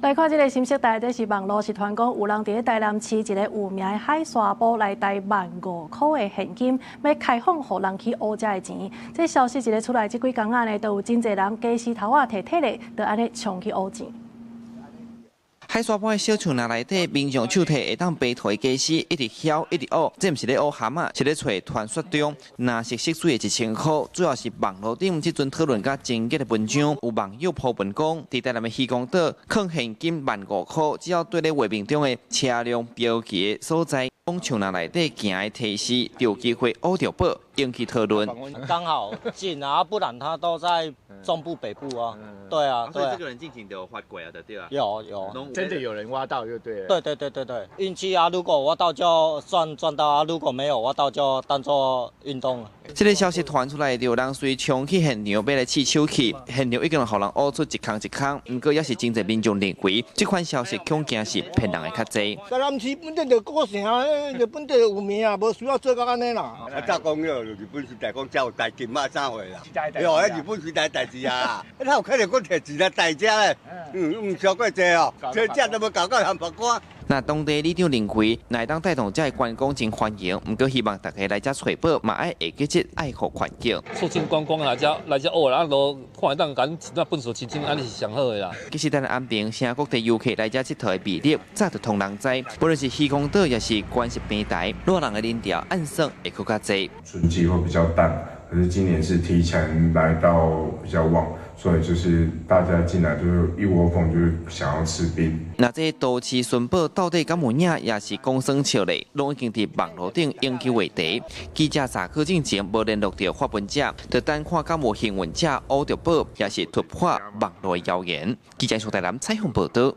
來看這个新時代，這是網路是傳講有人佇咧台南市一个有名的海沙埔來袋15,000箍的現金，欲開放予人去挖遮的錢。這消息一个出來，這幾工仔呢，都有真濟人家私頭仔提體力，就按呢衝去挖錢。海沙埔的小樹林內底，民眾手提會當爬土的家私，一直囂，一直挖，這毋是咧挖蚶仔，是咧揣傳說中藍色色水的1000箍。主要是網路頂這陣討論甲真熱的文章，有網友 po 文講，佇台南的漁光島，囥現金萬五箍，只要對咧畫面中的車輛標記的所在，講樹林內底行的提示，就有機會挖著寶，引起討論。剛好近啊，不然他都在中部北部啊。對啊，所以這個人進前就有發過啊，對啊。有有，真的有人挖到就對了。對對對對對，運氣啊，如果挖到就算賺到啊，如果沒有挖到就當做運動了。這个消息傳出來，就有人隨衝去現場欲來試手氣，現場已經予人挖出一空一空，毋過也是真濟民眾認為，這款消息恐驚是騙人的較濟。台南市本身就古城，就本地有名啊，無需要做到按呢啦。啊，早講了，日本時代講才有代金啊，啥貨啦？喲，彼日本時代代誌啊，哪有可能閣提錢來代遮咧？毋超過濟哦，這這都無搞到鹹白瓜。那當地里長認為，若會當帶動遮的觀光真歡迎，毋過希望大家來遮揣寶，嘛愛會記得愛護環境。促進觀光來遮來遮學啦，啊，都看會當共那糞埽清清，按呢是上好的啦。其實，咱安平城各地遊客來遮𨑨迌的魅力，早就予人知。無論是漁光島，抑是關石平台，熱人的人潮按算會閣較濟。春季會比較淡，可是今年是提前來到比較旺，所以就是大家進來就是一窩蜂，就是想要吃冰。那這都市尋寶到底敢有影，抑是講耍笑咧？攏已經佇網路頂引起話題。記者查考進前無聯絡著發文者，就等看敢有幸運者挖著寶，抑是突破網路的謠言。記者蘇台南採訪報導。